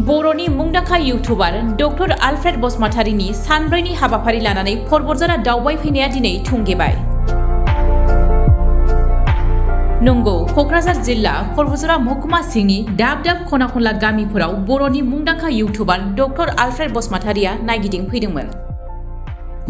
बर'नि मुंदांखा YouTuber doctor Alfred बसुमतारीनि सानब्रैनि हाबाफारि लानानै परबतझरा दावबायफैनाया दिनै थुंगेबाय। नंगौ, क'क्राझार जिल्ला परबतझरा महकुमा सिंनि दाब दाब खना खनला गामिफोराव बर'नि मुंदांखा इउटुबार डक्टर आलफ्रेड बसुमतारीया नायगिदिंफैदोंमोन।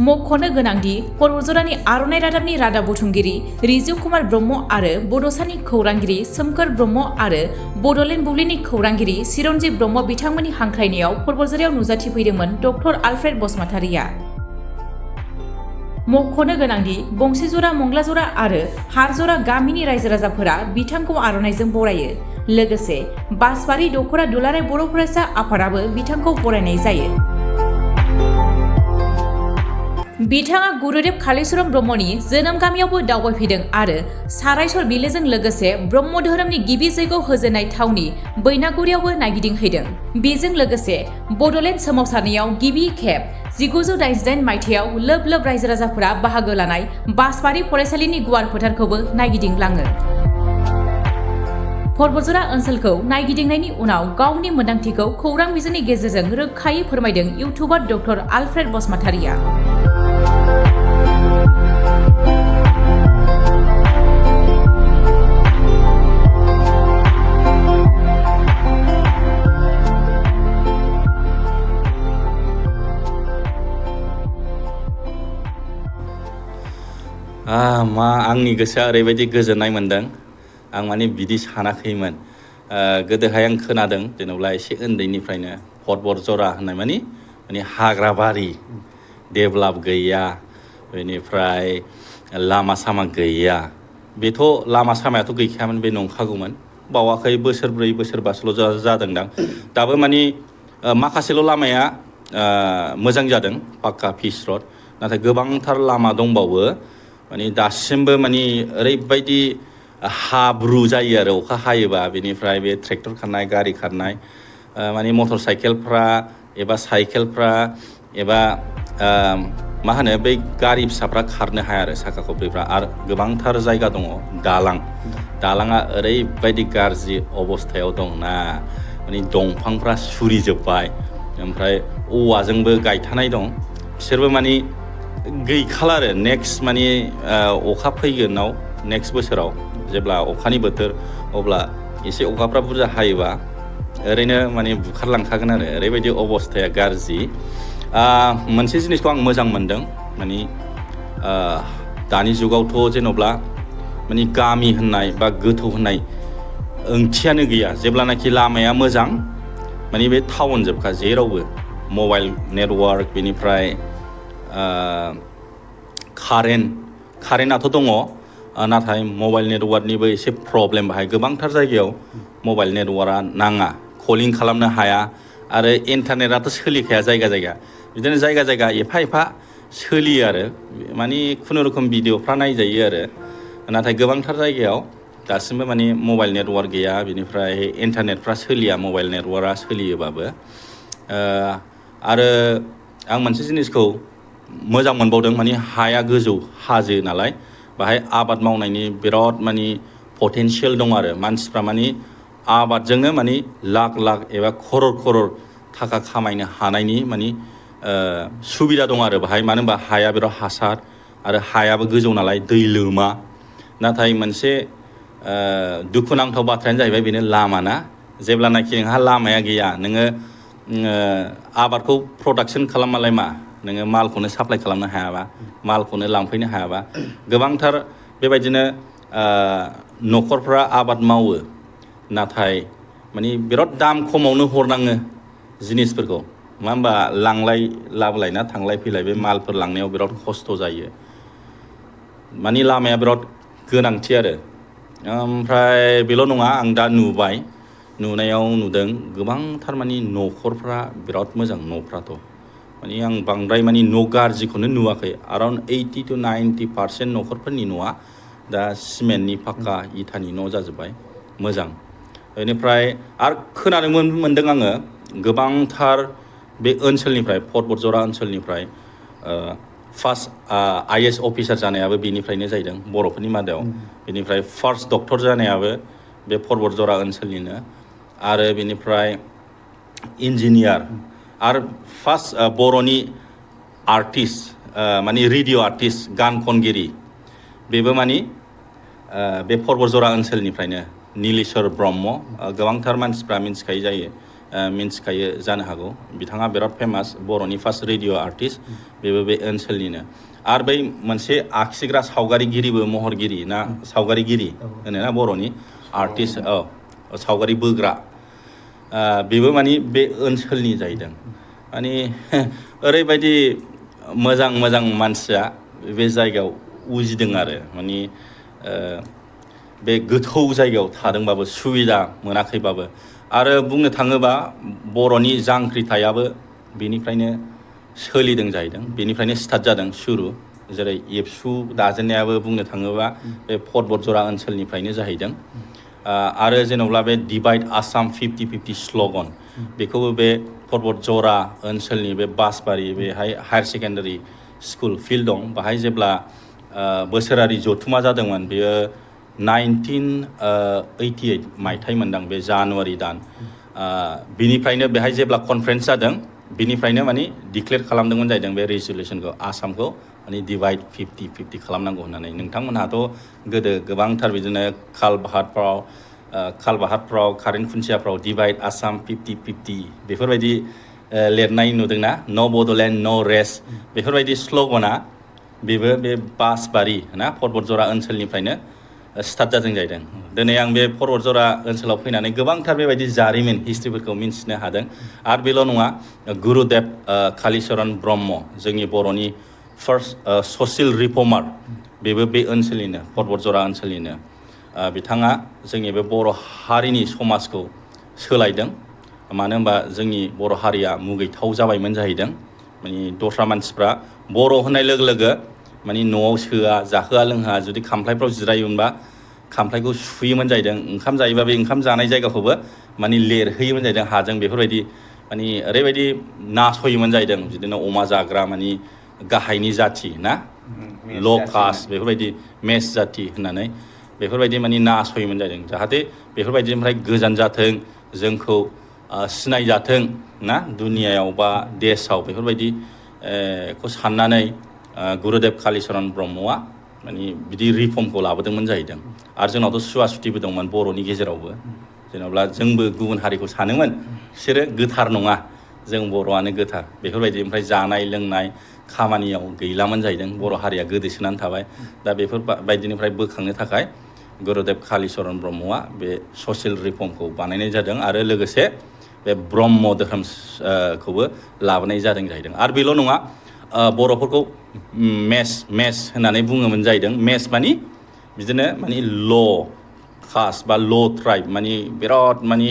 मख'नो गोनांदि परबतझरानि आर'नाइ रादाबनि रादाब बुथुमगिरि रिजु कुमार ब्रह्म आरो बड'सानि खौरांगिरि सोमखोर ब्रह्म आरो बड'लेण्ड बुब्लिनि खौरांगिरि चिरन्जीब ब्रह्म बिथांमोननि हांख्रायनायाव परबतझरायाव नुजाथिफैदोंमोन डक्टर आलफ्रेड बसुमतारीया। मख'नो गोनांदि बंसिजरा मंगलाजरा आरो हारजरा गामिनि रायजो राजाफोरा बिथांखौ आर'नाइजों बरायो। लोगोसे बासबारि दख'रा दुलाराय बर' फरायसा आफादाबो बिथांखौ बरायनाय जायो। बिथाङा गुरुदेव कालीचरण ब्रह्मनि जोनोम गामियावबो दावबायफैदों आरो सारायसर बिलोजों लोगोसे ब्रह्म धोरोमनि गिबि जैग' होजेननाय थावनि बैनागुरियावबो नायगिदिंहैदों। बेजों लोगोसे बड'लेण्ड सोमावसारनायाव गिबि खेब 1988 मायथाइयाव लोब लोब रायजो राजाफोरा बाहागो लानाय बासबारि फरायसालिनि गुवार फोथारखौबो नायगिदिंलाङो। परबतझरा ओनसोलखौ नायगिदिंनायनि उनाव गावनि मोन्दांथिखौ खौरां बिजोंनि गेजेरजों रोखायै फोरमायदों इउटुबार डक्टर आलफ्रेड बसुमतारीया। मा आंनि गोसोआ ओरैबायदि गोजोननाय मोनदों। आं माने बिदि सानाखैमोन। गोदोहाय आं खोनादों जेनेबा एसे उन्दैनिफ्रायनो परबतझरा होननाय माने हाग्राबारि, डेभेलप गैया, बेनिफ्राय लामा सामा गैया। बेथ' लामा सामायाथ' गैखायामोन, बे नंखागौमोन। बावाखै बोसोरब्रै बोसोरबासोल' जादोंदां। दाबो माने माखासेल' लामाया मोजां जादों, पाक्का पिच रड। नाथाय गोबांथार लामा दंबावो। माने दासिमबो माने ओरैबायदि हाब्रु जायो आरो अखा हायोबा। बेनिफ्राय बे ट्रेक्टर खारनाय, गारि खारनाय, माने मटर साइकेलफ्रा एबा साइकेलफ्रा एबा मा होनो बै गारि फिसाफ्रा खारनो हाया आरो साखा खब्रैफ्रा। आरो गोबांथार जायगा दङ दालाङा ओरैबायदि गाज्रि अबस्थायाव दंना, माने दंफांफ्रा सुरिजोब्बाय, ओमफ्राय औवाजोंबो गायथानाय दं। बिसोरबो माने गैखाला आरो नेक्स्ट माने अखा फैगोनाव नेक्स्ट बोसोराव जेब्ला अखानि बोथोर, अब्ला एसे अखाफ्रा बुरजा हायोबा ओरैनो माने बुखारलांखागोन आरो ओरैबायदि अबस्थाया गाज्रि। मोनसे जिनिसखौ आं मोजां मोनदों, माने दानि जुगावथ' जेन'ब्ला माने गामि होननाय बा गोथौ होननाय ओंथियानो गैया। जेब्लानाखि लामाया मोजां, माने बे टाउन जोबखा जेरावबो मबाइल नेटवार्क, बेनिफ्राय कारेन्टआथ' दङ, नाथाय मबाइल नेटवार्कनिबो एसे प्रब्लेम बाहाय। गोबांथार जायगायाव मबाइल नेटवार्कआ नाङा, कलिं खालामनो हाया, आरो इन्टारनेटआथ' सोलिखाया जायगा जायगा। बिदिनो जायगा जायगा एफा एफा सोलियो आरो माने खुनुरुखुम भिडिअफ्रा नायजायो आरो। नाथाय गोबांथार जायगायाव दासिमबो माने मबाइल नेटवार्क गैया, बेनिफ्राय इन्टारनेटफ्रा सोलिया, मबाइल नेटवार्कआ सोलियोबाबो। आरो आं मोनसे जिनिसखौ मोजां मोनबावदों, माने हाया गोजौ हाजो नालाय बाहाय आबाद मावनायनि बिराद माने पटेनसियेल दं आरो। मानसिफ्रा माने आबादजोंनो माने लाख लाख एबा खरर थाखा खामायनो हानायनि माने सुबिदा दं आरो बाहाय। मानो होनबा हाया बिराद हासार आरो हायाबो गोजौ नालाय दै लोमा। नाथाय मोनसे दुखुनांथाव बाथ्रायानो जाहैबाय बेनो लामाना। जेब्लानाखि नोंहा लामाया गैया, नोङो आबादखौ प्रडाक्सन खालामबालाय मा, नोङो मालखौनो साप्लाइ खालामनो हायाबा, मालखौनो लांफैनो हायाबा, गोबांथार बेबायदिनो न'खरफ्रा आबाद मावो, नाथाय माने बिराद दाम खमावनो हरनाङो जिनिसफोरखौ। मा होनबा लांलाय लाबोलाय ना, थांलाय फैलाय बे मालफोर लांनायाव बिराद खस्थ' जायो। माने लामाया बिराद गोनांथि आरो। ओमफ्राय बेल' नङा, आं दा नुनायाव नुदों गोबांथार माने न'खरफ्रा बिराद मोजां। न'फ्राथ' माने आं बांद्राय माने न' गाज्रिखौनो नुवाखै। एराउन्ड 80 to 90% न'खरफोरनि न'आ दा सिमेन्टनि, पाक्का, इथानि न' जाजोब्बाय, मोजां। बेनिफ्राय आरो खोनानो मोनदों आङो गोबांथार बे ओनसोलनिफ्राय, परबतझरा ओनसोलनिफ्राय फार्स्ट IAS अफिसार जानायाबो बेनिफ्रायनो जाहैदों बर'फोरनि मादाव। बेनिफ्राय फार्स्ट डक्टर जानायाबो बे परबतझरा ओनसोलनिनो। आरो बेनिफ्राय इन्जिनियार आरो फार्स्ट बर'नि आर्टिस्ट माने रेडिअ आर्टिस्ट गान खनगिरि बेबो माने बे पर्बतजरा ओनसोलनिफ्रायनो नीलेश्वर ब्रह्म गोबांथार मानसिफ्रा मिन्थिखायो जानो हागौ बिथाङा बिराद फेमास बर'नि फार्स्ट रेडिअ आर्टिस्ट बेबो बे ओनसोलनिनो आरो बै मोनसे आखिग्रा सावगारिगिरिबो महरगिरि ना सावगारिगिरि होनोना बर'नि आर्टिस्ट सावगारि बोग्रा बेबो माने बे ओनसोलनि जाहैदों माने ओरैबायदि मोजां मानसिया बे जायगायाव उजिदों आरो माने बे गोथौ जायगायाव थादोंबाबो सुबिदा मोनाखैबाबो आरो बुंनो थाङोबा बर'नि जांख्रिथायाबो बेनिफ्रायनो सोलिदों जाहैदों बेनिफ्रायनो स्टार्ट जादों सुरु जेरै एबसु दाजेननायाबो बुंनो थाङोबा बे पर्बतजरा ओनसोलनिफ्रायनो जाहैदों आरो जेनेबा बे डिभाइड आसाम 50-50 स्ल'गन बेखौबो बे पर्बतजरा ओनसोलनि बे बासबारि बेहाय हायार सेकेन्डारि स्कुल फिल्ड दं बाहाय जेब्ला बोसोरारि जथुमा जादोंमोन बेयो 1988 मायथाइ मोनदां बे जानुवारि दान बिनिफ्रायनो बेहाय जेब्ला कनफारेन्स जादों बिनिफ्रायनो माने डिक्लेयार खालामदोंमोन जाहैदों बे रेजुलेसनखौ आसामखौ माने डिभाइड 50-50 खालामनांगौ होननानै नोंथांमोनहाथ' गोदो गोबांथार बिदिनो खालबाहारफ्राव कारेन्ट खुन्थियाफ्राव डिभाइड आसाम 50-50 बेफोरबायदि लिरनाय नुदोंना न' बड'लेण्ड न' रेस्ट बेफोरबायदि स्ल'गना बेबो बे बासबारि ना पर्बतजरा ओनसोलनिफ्रायनो स्टार्ट जादों जाहैदों दिनै आं बे पर्बतजरा ओनसोलाव फैनानै गोबांथार बेबायदि जारिमिन हिस्ट्रिफोरखौ मिन्थिनो हादों आरो बेल' नङा गुरुदेब कालिचरन ब्रह्म जोंनि बर'नि फार्स्ट ससियेल रिफर्मार बेबो बे ओनसोलनिनो पर्बतजरा ओनसोलनिनो बिथाङा जोंनि बे बर' हारिनि समाजखौ सोलायदों मानो होनबा जोंनि बर' हारिया मुगैथाव जाबायमोन जाहैदों माने दस्रा मानसिफ्रा बर' होननाय लोगो लोगो माने न'आव सोआ जाहोआ लोंहोआ जुदि खामफ्लायफ्राव जिरायोमोनबा खामफ्लायखौ सुयोमोन जाहैदों ओंखाम जायोबा बे ओंखाम जानाय जायगाखौबो माने लिरहैयोमोन जाहैदों हाजों बेफोरबायदि माने ओरैबायदि नासयोमोन जाहैदों बिदिनो अमा जाग्रा माने गाहायनि जाथि ना ल' कास्ट बेफोरबायदि मेस जाथि होननानै बेफोरबायदि माने नासयोमोन जाहैदों जाहाथे बेफोरबायदिनिफ्राय गोजान जाथों जोंखौ सिनायजाथों ना दुनियायाव बा देशआव बेफोरबायदिखौ साननानै गुरुदेब कालिचरन ब्रह्मआ माने बिदि रिफर्मखौ लाबोदोंमोन जाहैदों आरो जोंनावथ' सुवा सुथिबो दंमोन बर'नि गेजेरावबो जेनेबा जोंबो गुबुन हारिखौ सानोमोन बिसोरो गोथार नङा जों बर'आनो गोथार बेफोरबायदि ओमफ्राय जानाय लोंनाय खामानियाव गैलामोन जाहैदों बर' हारिया गोदोसोनानै थाबाय दा बेफोरबायदिनिफ्राय बोखांनो थाखाय गुरुदेब कालिचरन ब्रह्मआ बे ससियेल रिफर्मखौ बानायनाय जादों आरो लोगोसे बे ब्रह्म धोरोमखौबो लाबोनाय जादों जाहैदों आरो बेल' नङा बर'फोरखौ मेस होननानै बुङोमोन जाहैदों मेस मानि बिदिनो मानि ल' कास्ट बा ल' ट्राइब मानि बिराद मानि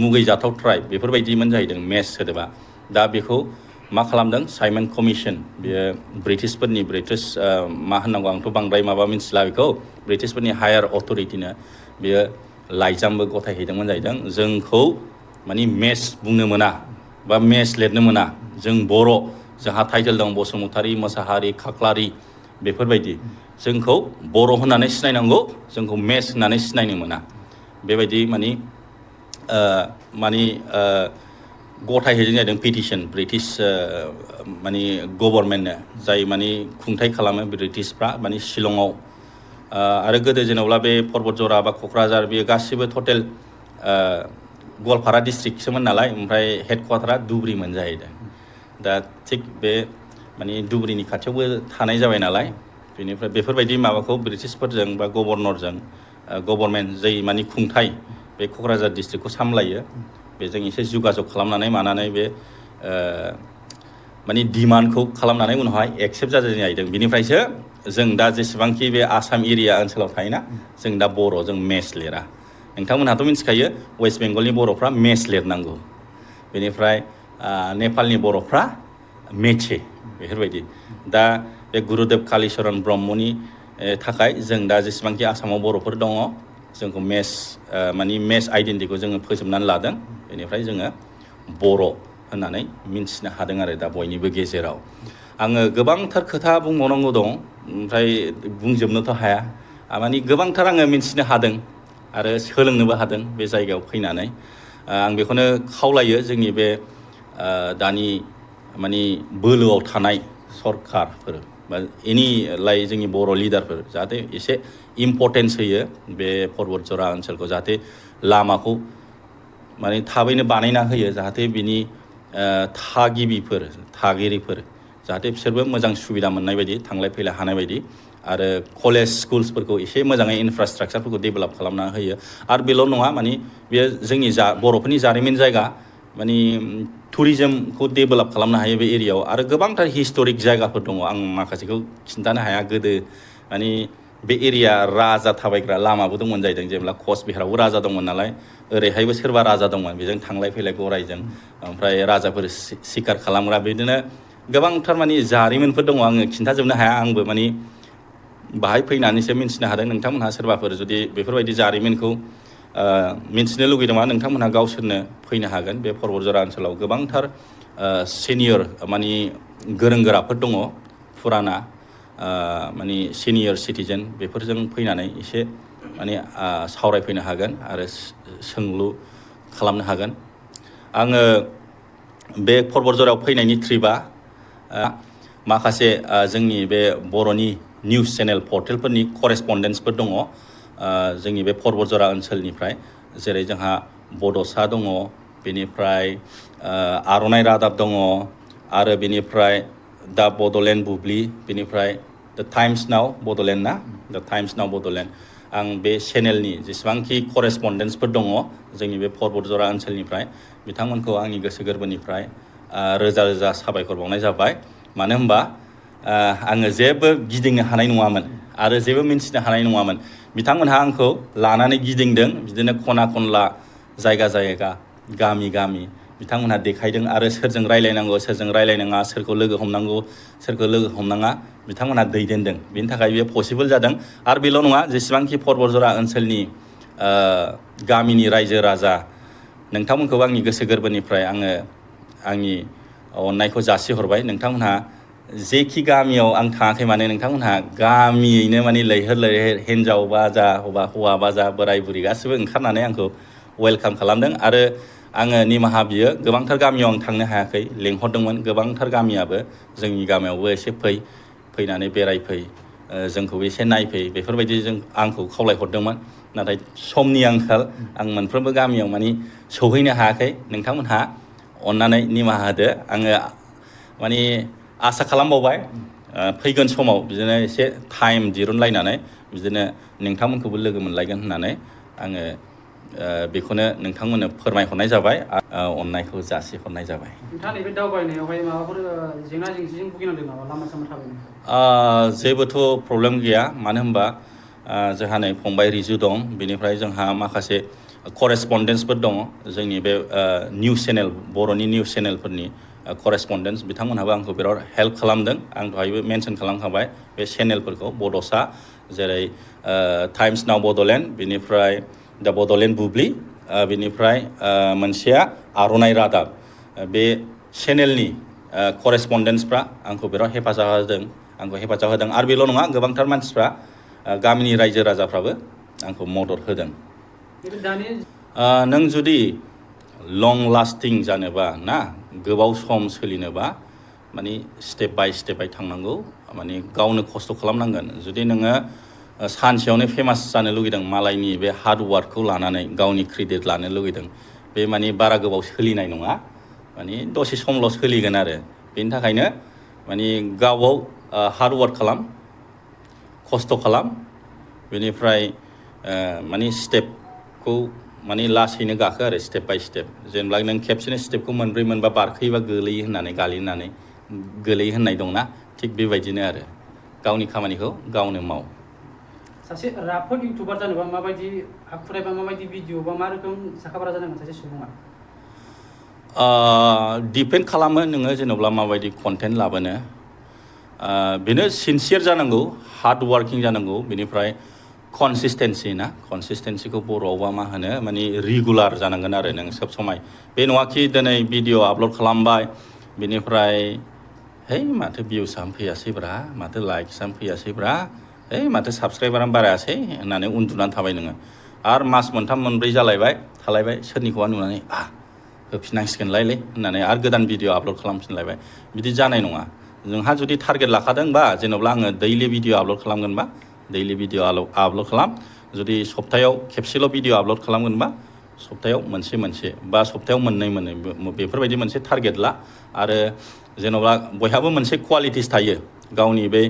मुगैजाथाव ट्राइब बेफोरबायदिमोन जाहैदों मेस सोदोबा दा बेखौ मा खालामदों साइमन कमिसन बेयो ब्रिटिश मा होननांगौ आंथ' बांद्राय माबा मिथिला बेखौ ब्रिटिशफोरनि हायार अथरिटिनो बेयो लाइजामबो गथायहैदोंमोन जाहैदों जोंखौ मानि मेस बुंनो मोना बा मेस लिरनो मोना जों बर' जोंहा टाइटेल दं बसुमतारी मोसाहारि खाख्लारि बेफोरबायदि जोंखौ बर' होननानै सिनायनांगौ जोंखौ मेस होननानै सिनायनो मोना बेबायदि मानि गथायहैदों जादों पिटिसन ब्रिटिश मानि गभर्नमेन्टनो जाय मानि खुंथाइ खालामो ब्रिटिशफ्रा मानि शिलंआव आरो गोदो जेनेबा बे पर्बतजरा बा क'क्राझार बेयो गासिबो टटेल गवालपारा डिस्ट्रिक्टसोमोन नालाय ओमफ्राय हेडक्वार्टारा धुब्रिमोन जाहैदों दा थिग बे माने धुब्रिनि खाथियावबो थानाय जाबाय नालाय बेनिफ्राय बेफोरबायदि माबाखौ ब्रिटिशफोरजों बा गभर्नरजों गभर्नमेन्ट जाय माने खुंथाइ बे क'क्राझार डिस्ट्रिक्टखौ सामलायो बेजों एसे जगाजग खालामनानै मानानै बे माने डिमान्डखौ खालामनानै उनावहाय एक्सेप्ट जादों जाहैदों बिनिफ्रायसो जों दा जेसेबांखि बे आसाम एरिया ओनसोलाव थायोना जों दा बर' जों मेस लिरा नोंथांमोनहाथ' मिथिखायो वेस्ट बेंगलनि बर'फ्रा मेस लिरनांगौ बेनिफ्राय नेपालनि बर'फ्रा मेचे बेफोरबायदि दा बे गुरुदेब कालिचरन ब्रह्मनि थाखाय जों दा जेसेबांखि आसामाव बर'फोर दङ जोंखौ माने मेस आइडेन्टिटिखौ जोङो फोजोबनानै लादों बेनिफ्राय जोङो बर' होननानै मिन्थिनो हादों आरो दा बयनिबो गेजेराव आङो गोबांथार खोथा बुंबावनांगौ दं ओमफ्राय बुंजोबनोथ' हाया माने गोबांथार आङो मिन्थिनो हादों आरो सोलोंनोबो हादों बे जायगायाव फैनानै आं बेखौनो खावलायो जोंनि बे दानि माने बोलोआव थानाय सरकारफोर बा एनि जोंनि बर' लिडारफोर जाहाथे एसे इम्परटेन्स होयो बे पर्बतजरा ओनसोलखौ जाहाथे लामाखौ माने थाबैनो बानायना होयो जाहाथे बिनि थागिरिफोर जाहाथे बिसोरबो मोजां सुबिदा मोननाय बायदि थांलाय फैलाय हानाय बायदि आरो कलेज स्कुल्सफोरखौ एसे मोजाङै इनफ्रास्ट्राक्चारफोरखौ डेभेलप खालामना होयो आरो बेल' नङा माने बेयो जोंनि बर'फोरनि जारिमिन जायगा माने टुरिजमखौ डेभेलप खालामनो हायो बे एरियायाव आरो गोबांथार हिस्ट'रिक जायगाफोर दङ आं माखासेखौ खिन्थानो हाया गोदो माने बे एरिया राजा थाबायग्रा लामाबो दंमोन जाहैदों जेब्ला कचबिहारावबो राजा दंमोन नालाय ओरैहायबो सोरबा राजा दंमोन बेजों थांलाय फैलाय गरायजों ओमफ्राय राजाफोर सिखार खालामग्रा बिदिनो गोबांथार माने जारिमिनफोर दङ आङो खिन्थाजोबनो हाया आंबो माने बाहाय फैनानैसो मिन्थिनो हादों नोंथांमोनहा सोरबाफोर जुदि बेफोरबायदि जारिमिनखौ मिन्थिनो लुगैदोंबा नोंथांमोनहा गावसोरनो फैनो हागोन बे पर्बतजरा ओनसोलाव गोबांथार सिनियर माने गोरों गोराफोर दङ फुराना माने सिनियर सिटिजेन बेफोरजों फैनानै एसे माने सावरायफैनो हागोन आरो सोंलु खालामनो हागोन आङो बे पर्बतजरायाव फैनायनि ट्रिपआ माखासे जोंनि बे बर'नि निउस चेनेल पर्टेलफोरनि करेसपन्डेन्सफोर दङ जोंनि बे पर्बतजरा ओनसोलनिफ्राय जेरै जोंहा बड'सा दङ बेनिफ्राय आर'नाइ रादाब दङ आरो बेनिफ्राय दा बड'लेण्ड बुब्लि बेनिफ्राय दा टाइम्स नाव बड'लेण्ड ना दा टाइम्स नाव बड'लेण्ड आं बे चेनेलनि जेसेबांखि करेसपन्डेन्सफोर दङ जोंनि बे पर्बतजरा ओनसोलनिफ्राय बिथांमोनखौ आंनि गोसो गोरबोनिफ्राय रोजा रोजा साबायखर बावनाय जाबाय मानो होनबा आङो जेबो गिदिंनो हानाय नङामोन आरो जेबो मिन्थिनो हानाय नङामोन बिथांमोनहा आंखौ लानानै गिदिंदों बिदिनो खना खनला जायगा जायगा गामि गामि बिथांमोनहा देखायदों आरो सोरजों रायलायनांगौ सोरजों रायलायनाङा सोरखौ लोगो हमनांगौ सोरखौ लोगो हमनाङा बिथांमोनहा दैदेनदों बेनि थाखाय बेयो पसिबोल जादों आरो बेल' नङा जेसेबांखि पर्बतजरा ओनसोलनि गामिनि रायजो राजा नोंथांमोनखौ आंनि गोसो गोरबोनिफ्राय आङो आंनि अननायखौ जासिहरबाय नोंथांमोनहा जेखि गामियाव आं थाङाखै माने नोंथांमोनहा गामियैनो माने लैहोर लैहोर हिन्जाव बा जा हौवा बा जा बोराय बुरि गासिबो ओंखारनानै आंखौ वेलकाम खालामदों आरो आङो निमाहा बियो गोबांथार गामियाव आं थांनो हायाखै लेंहरदोंमोन गोबांथार गामियाबो जोंनि गामियावबो एसे फैनानै बेरायफै जोंखौबो एसे नायफै बेफोरबायदि आंखौ खावलायहरदोंमोन नाथाय समनि आंखाल आं मोनफ्रोमबो गामियाव माने सौहैनो हायाखै नोंथांमोनहा अननानै निमाहा होदो आङो माने आसा खालामबावबाय फैगोन समाव बिदिनो एसे टाइम दिरुनलायनानै बिदिनो नोंथांमोनखौबो लोगो मोनलायगोन होननानै आङो बेखौनो नोंथांमोननो फोरमायहरनाय जाबाय अननायखौ जासिहरनाय जाबाय नोंथाङा नैबे दावबायनायावहाय माबाफोर जेंना जेंसिजों भुगिनांदों नामा लामा सामा थाबायनायाव जेबोथ' प्रब्लेम गैया मानो होनबा जोंहा नै फंबाय रिजु दं बेनिफ्राय जोंहा माखासे करेसपन्डेन्सफोर दङ जोंनि बे निउस चेनेल बर'नि निउस चेनेलफोरनि करेसपन्डेन्स बिथांमोनहाबो आंखौ बिराद हेल्प खालामदों आं दहायबो मेनसन खालामखाबाय बे चेनेलफोरखौ बड'सा जेरै टाइम्स नाव बड'लेण्ड बेनिफ्राय दा बड'लेण्ड बुब्लि बेनिफ्राय मोनसेया आर'नाइ रादाब बे चेनेलनि करेसपन्डेन्सफ्रा आंखौ बिराद हेफाजाब होदों आरो बेल' नङा गोबांथार मानसिफ्रा गामिनि रायजो राजाफ्राबो आंखौ मदद होदों नों जुदि लं लास्टिं जानोबा ना गोबाव सम सोलिनोबा माने स्टेप बाय थांनांगौ माने गावनो खस्थ' खालामनांगोन जुदि नोङो सानसेयावनो फेमास जानो लुगैदों मालायनि बे हार्ड वार्कखौ लानानै गावनि क्रेडिट लानो लुगैदों बे माने बारा गोबाव सोलिनाय नङा माने दसे समल' सोलिगोन आरो बेनि थाखायनो माने गावआव हार्ड वार्क खालाम खस्थ' खालाम बेनिफ्राय माने स्टेपखौ माने लासैनो गाखो आरो स्टेप बाय स्टेप जेनेबा नों खेबसेनो स्टेपखौ मोनब्रै मोनबा बारखोयोबा गोलैयो होननानै गालिनानै गोलैयो होननाय दंना थिग बेबायदिनो आरो गावनि खामानिखौ गावनो माव सासे राफोद इउटुबार जानोबा माबायदि आखुथाय बा माबायदि भिडिअ बा मा रोखोम साखाफारा जानांगोन सासे सुबुङा डिपेन्ड खालामो नोङो जेनेबा माबायदि कन्टेन्ट लाबोनो बेनो सिनसियार जानांगौ हार्ड वार्किं जानांगौ बेनिफ्राय कनसिस्टेन्सिखौ बर'आवबा मा होनो माने रेगुलार जानांगोन आरो नों सब समाय बे नङाखि दिनै भिडिअ आपल'ड खालामबाय बेनिफ्राय है माथो भिउसआनो फैयासैब्रा माथो लाइक्सआनो फैयासैब्रा है माथो साबस्क्राइबारानो बारायासै होननानै उन्दुनानै थाबाय नोङो आरो मास मोनथाम मोनब्रै जालायबाय थालायबाय सोरनिखौबा नुनानै होफिननांसिगोनलायलै होननानै आरो गोदान भिडिअ आपल'ड खालामफिनलायबाय बिदि जानाय नङा नोंहा जुदि टारगेट लाखादोंबा जेनेबा आङो दैलि भिडिअ आपल'ड खालामगोनबा दैलि भिडिअ आपल'ड खालाम जुदि सप्तायाव खेबसेल' भिडिअ आपल'ड खालामगोनबा सप्तायाव मोनसे बा सप्तायाव मोननै बेफोरबायदि मोनसे टारगेट ला आरो जेनेबा बयहाबो मोनसे क्वालिटिस थायो गावनि बे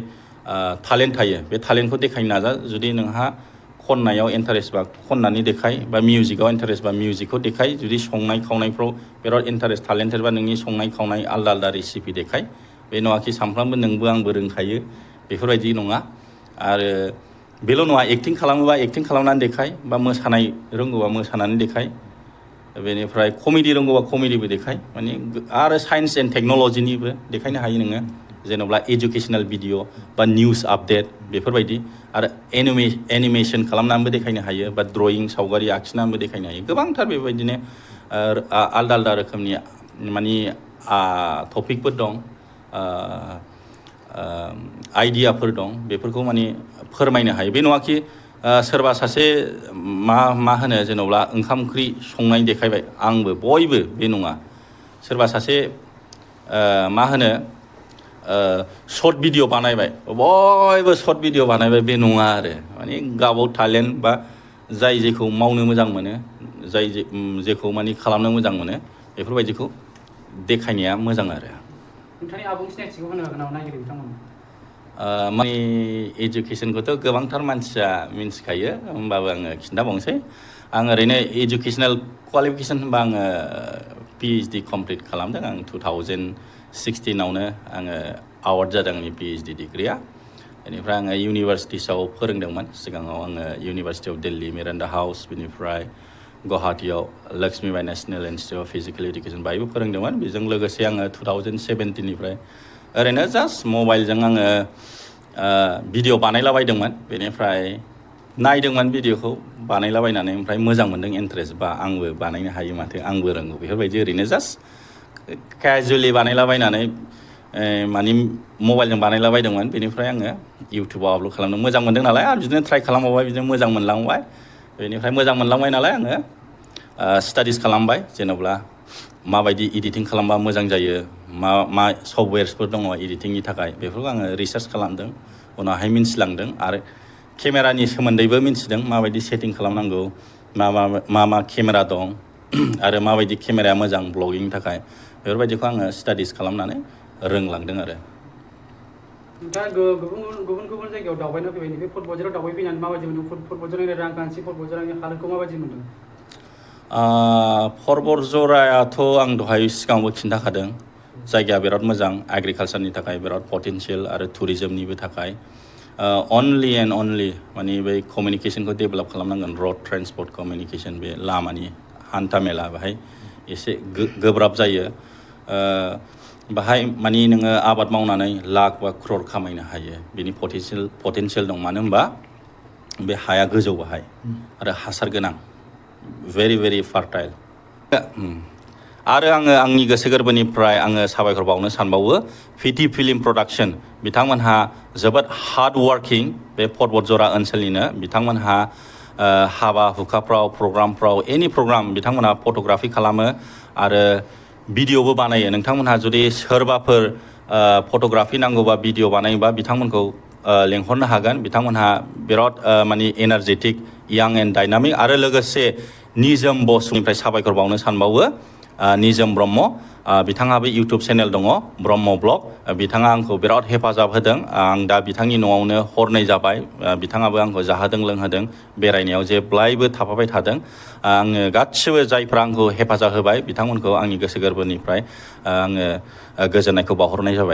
टेलेन्ट थायो बे टेलेन्टखौ देखायनो नाजा जुदि नोंहा खननायाव इन्टारेस्ट बा खननानै देखाय बा मिउजिकआव इन्टारेस्ट बा मिउजिकखौ देखाय जुदि संनाय खावनायफ्राव बिराद इन्टारेस्ट टेलेन्टेड बा नोंनि संनाय खावनाय आलदा आलदा रेसिपि देखाय बे नङाखि सानफ्रामबो नोंबो आंबो रोंखायो बेफोरबायदि नङा आरो बेल' नङा एक्टिं खालामोबा एक्टिं खालामनानै देखाय बा मोसानाय रोंगौबा मोसानानै देखाय बेनिफ्राय कमेडि रोंगौबा कमेडिबो देखाय माने आरो साइन्स एन्ड टेक्न'लजिनिबो देखायनो हायो नोङो जेनेबा एजुकेसनेल भिडिअ बा निउस आपडेट बेफोरबायदि आरो एनिमेसन खालामनानैबो देखायनो हायो बा ड्रयिं सावगारि आखिनानैबो देखायनो हायो गोबांथार बेबायदिनो आलदा आलदा रोखोमनि माने टपिकफोर दं आइडियाफोर दं बेफोरखौ माने फोरमायनो हायो बे नङाखि सोरबा सासे मा होनो जेनेबा ओंखाम ओंख्रि संनाय देखायबाय आंबो बयबो बे नङा सोरबा सासे मा होनो शर्ट भिडिअ बानायबाय बयबो शर्ट भिडिअ बानायबाय बे नङा आरो माने गावबाव टेलेन्ट बा जाय जेखौ मावनो मोजां मोनो जाय जेखौ माने खालामनो मोजां मोनो बेफोरबायदिखौ देखायनाया मोजां आरो नोंथांनि आबुं सिनायथिखौ होनो हागोन नामा नायगिरि बिथांमोन माने एजुकेसनखौथ' गोबांथार मानसिया मिन्थिखायो होमबाबो आङो खिन्थाबावनोसै आं ओरैनो एजुकेसनेल क्वालिफिकेसन होनबा आङो PhD कमप्लिट खालामदों आं 2016आवनो आङो आवार्ड जादों आंनि PhD डिग्रिया बेनिफ्राय आङो इउनिभार्सिटिसाव फोरोंदोंमोन सिगाङाव आङो university of Delhi Miranda House बेनिफ्राय गुवाहाटीयाव Lakshmibai national institute of physical education बाहायबो फोरोंदोंमोन बेजों लोगोसे आङो 2017निफ्राय ओरैनो जास्ट मबाइलजों आङो भिडिअ बानायलाबायदोंमोन बेनिफ्राय नायदोंमोन भिडिअखौ बानायलाबायनानै ओमफ्राय मोजां मोनदों इन्टारेस्ट बा आंबो बानायनो हायो माथो आंबो रोंगौ बेफोरबायदि ओरैनो जास्ट केजुवेलि बानायलाबायनानै माने मबाइलजों बानायलाबायदोंमोन बेनिफ्राय आङो इउटुबाव आपल'ड खालामनो मोजां मोनदों नालाय आरो बिदिनो ट्राइ खालामबावबाय बिदिनो मोजां मोनलांबाय बेनिफ्राय मोजां मोनलांबाय नालाय आङो स्टाडिस खालामबाय जेनेबा माबायदि एडिटिं खालामबा मोजां जायो मा सफ्टवेयार्सफोर दङ एडिटिंनि थाखाय बेफोरखौ आङो रिसार्च खालामदों उनावहाय मिन्थिलांदों आरो केमेरानि सोमोन्दैबो मिन्थिदों माबायदि सेटिं खालामनांगौ मा केमेरा दं आरो माबायदि केमेराया मोजां ब्लगिंनि थाखाय बेफोरबायदिखौ आङो स्टाडिस खालामनानै रोंलांदों आरो नोंथाङा गुबुन जायगायाव दावबायना फैबाय नैबे फुट बजाराव दावबायफैनानै माबायदि मोनदों फुट बजारनि रांखान्थि फुट बजारनि हालोदखौ माबायदि मोनदों परबतजरायाथ' आं दहाय सिगाङावबो खिन्थाखादों जायगाया बिराद मोजां एग्रिकालसारनि थाखाय बिराद पटेनशियेल आरो टुरिजमनिबो थाखाय अनलि एन्ड अनलि माने बै कमिउनिकेसनखौ डेभेलप खालामनांगोन रड ट्रेन्सपर्ट कमिउनिकेसन बे लामानि हान्था मेला बेहाय एसे गोब्राब जायो बाहाय माने नोङो आबाद मावनानै लाख बा क्रर खामायनो हायो बिनि पटेनशियेल दं मानो होनबा बे हाया गोजौ बाहाय आरो हासार गोनां very very fertile आरो आङो आंनि गोसो गोरबोनिफ्राय आङो साबायखर बावनो सानबावो फिटि फिल्म प्रडाक्शन बिथांमोनहा जोबोद हार्ड वार्किं बे परबतजरा ओनसोलनिनो बिथांमोनहा हाबा हुखाफ्राव प्रग्रामफ्राव एनि प्रग्राम बिथांमोनहा फट'ग्राफि खालामो आरो भिडिअबो बानायो नोंथांमोनहा जुदि सोरबाफोर फट'ग्राफि नांगौबा भिडिअ बानायोबा बिथांमोनखौ लेंहरनो हागोन बिथांमोनहा बिराद माने एनार्जेटिक यां एन्ड डाइनामिक आरो लोगोसे निजोम बसुनिफ्राय साबायखर बावनो सानबावो निजोम ब्रह्म बिथाङाबो इउटुब चेनेल दङ ब्रह्म ब्लग बिथाङा आंखौ बिराद हेफाजाब होदों आं दा बिथांनि न'आवनो हरनै जाबाय बिथाङाबो आंखौ जाहोदों लोंहोदों बेरायनायाव जेब्लायबो थाफाबाय थादों आङो गासिबो जायफ्रा आंखौ हेफाजाब होबाय बिथांमोनखौ आंनि गोसो गोरबोनिफ्राय आङो गोजोननायखौ बावहरनाय जाबाय